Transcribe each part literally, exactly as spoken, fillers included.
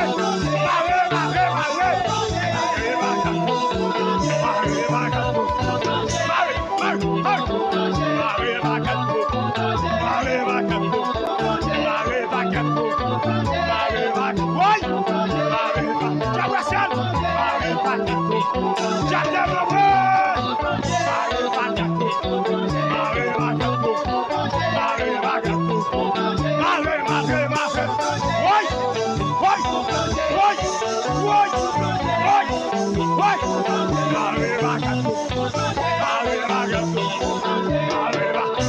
mare, mare, mare. Mare, mare, mare. Mare, mare, mare. Mare, mare, mare. Mare, mare, mare. Mare, mare, mare. Mare, mare, mare. Woy! Mare, mare. Djab Rasyèl! Mare, mare, mare. Djab Devlope! Mare, mare, mare. Mare, mare, mare. Mare, mare, mare. Mare, mare, mare. Woy! Woy! Woy! Woy! Woy! Woy! Mare, mare, mare. Mare, mare, mare. Mare, mare.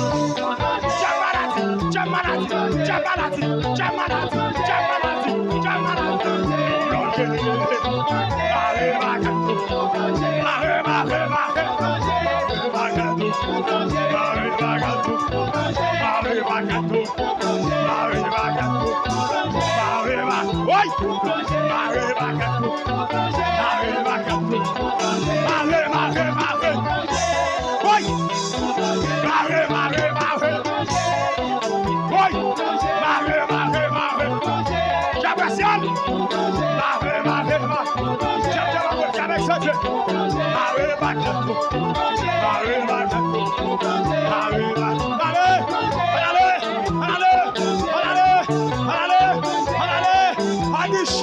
Djab Maladi, Djab Maladi, Djab Maladi, Djab Maladi, Djab Maladi, Djab Maladi. Plonje. Mare, mare, mare. Mare, mare, mare. Mare, mare, mare. Mare, mare, mare. Mare, mare, mare. Woy! Mare, mare, mare. Mare, mare, mare. Mare, mare, mare. Woy! Mare, mare, mare. Woy! Mare, mare, mare. Djab Rasyèl! Mare, mare, mare. Djab, djab, djab, djab, djab. Mare, mare. Mare, mare. Mare, mare. Ann ale! Ann ale! Ann ale! Ann ale! Ann ale! Ann ale!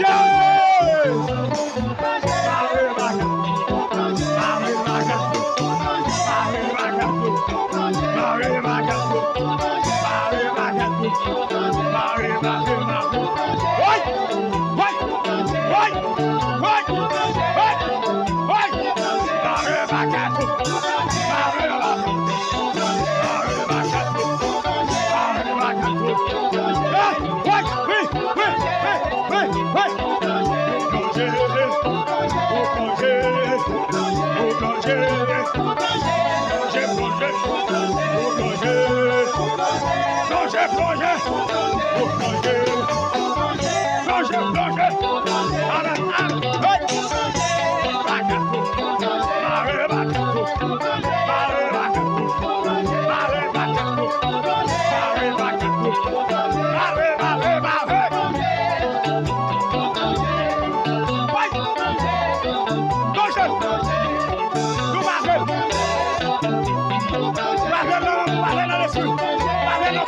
Plonje, ou plonje, ou plonje, plonje, plonje, ou plonje, plonje, plonje, ou plonje, plonje, plonje, ale, ale, hey! Back and forth, mare back and forth, mare back and forth, mare back and forth, mare back and forth, mare, mare, mare. Woy! Donje! Nou pa vle l! Nou pa vle l nan, nou pa vle l nan lespri! Nou pa vle l nan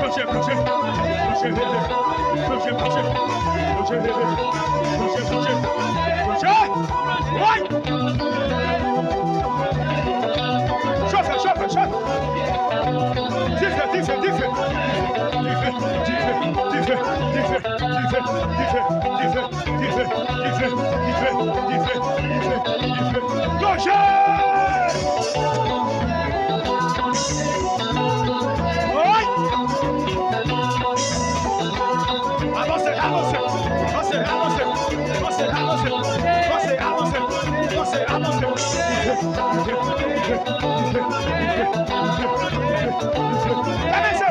Plonje, plonje, plonje, leve. Plonje, plonje, plonje, leve. Plonje, plonje, plonje. Woy! Chofe, chofe, chofe. Dife, dife, dife. Dife, dife, dife, dife, dife, dife, dife, dife, dife, dife, dife, dife, dife, dife. Plonje! Woy! Avanse, avanse, avanse, avanse, avanse, avanse, avanse, avanse, avanse, avanse. Gade mesye!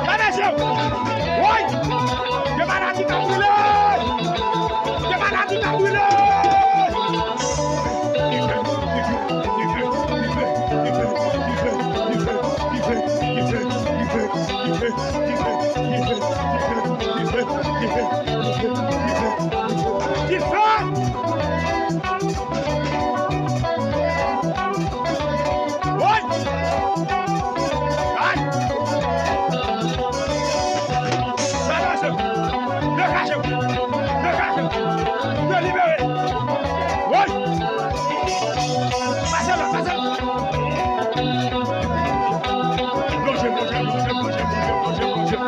Gade mesye! Woy! Gen maladi k ap brile! Gen maladi k ap brile! Dife! Woy! Ay! Degaje w! Degaje w! Degaje w! Delibere! Woy! Pase lòt, pase lòt! Plonje, plonje, plonje, plonje.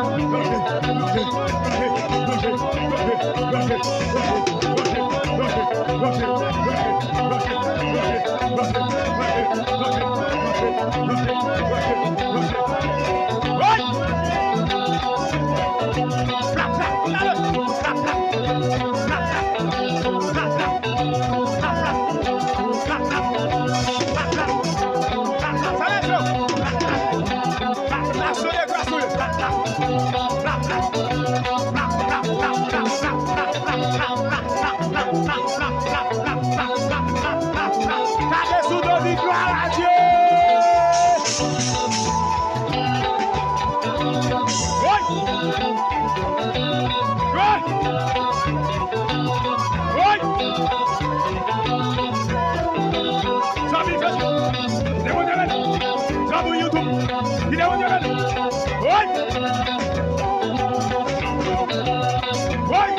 Tape sou do li, glwa a Dye! Woy! Woy! Woy! Zanmi Facebook, kite moun yo avè nou. Zanmi YouTube, kite moun yo avè nou. Woy! Woy!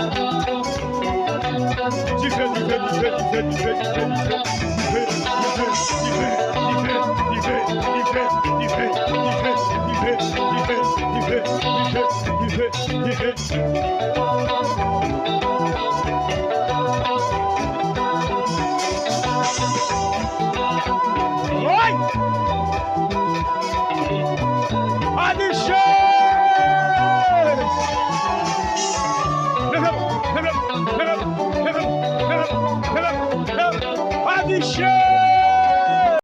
Dife, dife, dife. Woy! Adichè! Leve, leve, leve, leve, leve, leve, leve. Adichè!